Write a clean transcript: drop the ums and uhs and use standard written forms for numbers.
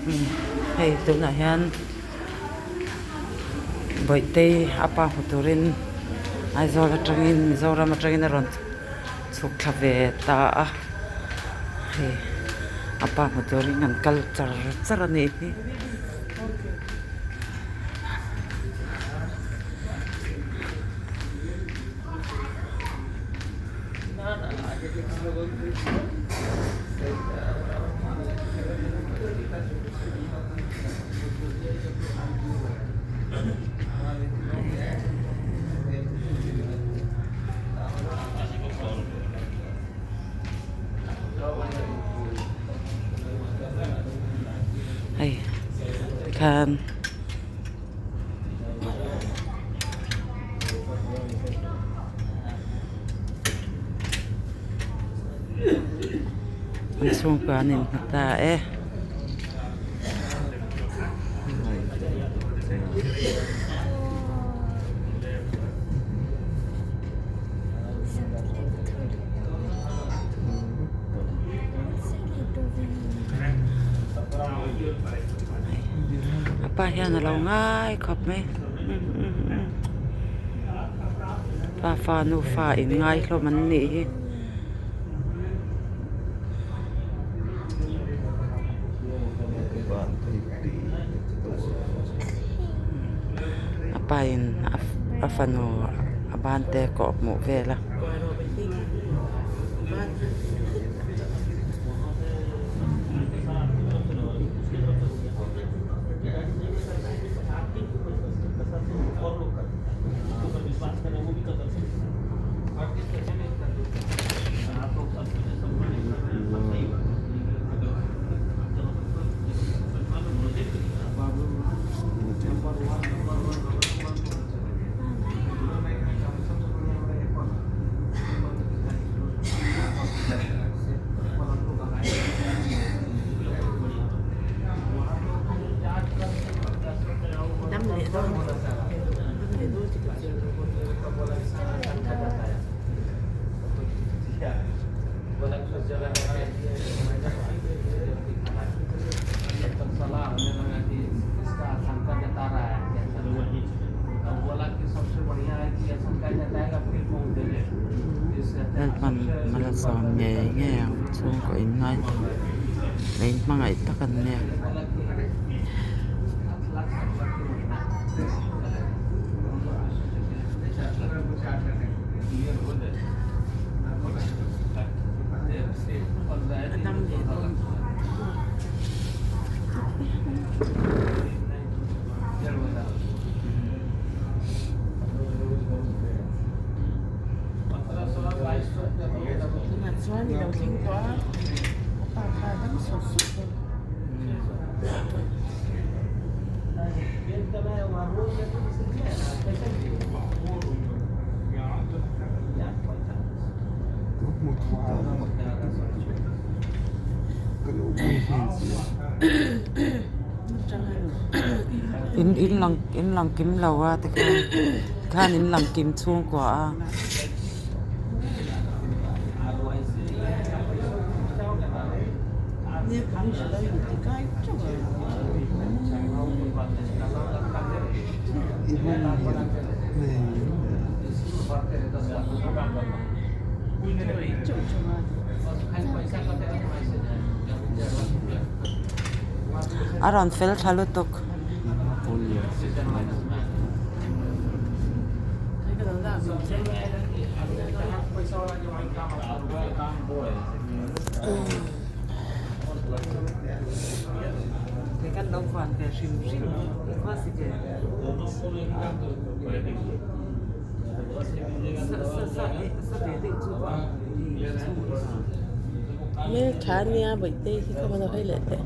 Hei tunah hian Bawihtei a pa hmu turin Aizawl atangin Mizoram atangin a rawn chhuk thla ve ta a hei a pa hmu turin an kal char char a nih hi. Hei tikhan. An chhungkua an inhmu ta e. A pa hian a lo ngai khawp mai pa fa nu fa in ngai hlawm an nih hi. A pa in a fanu a ban te kawh hmuh vel a. Lalpan malsawm ngei ngei ang chhungkaw in ngai in hmangaih tak an nia. In in lang in lang kim lo a tikhan tikhan in lang kim chhungkua a. A rawn fel thla lutuk. Hmeltha ania bawihte hi ka va hawi leh teh.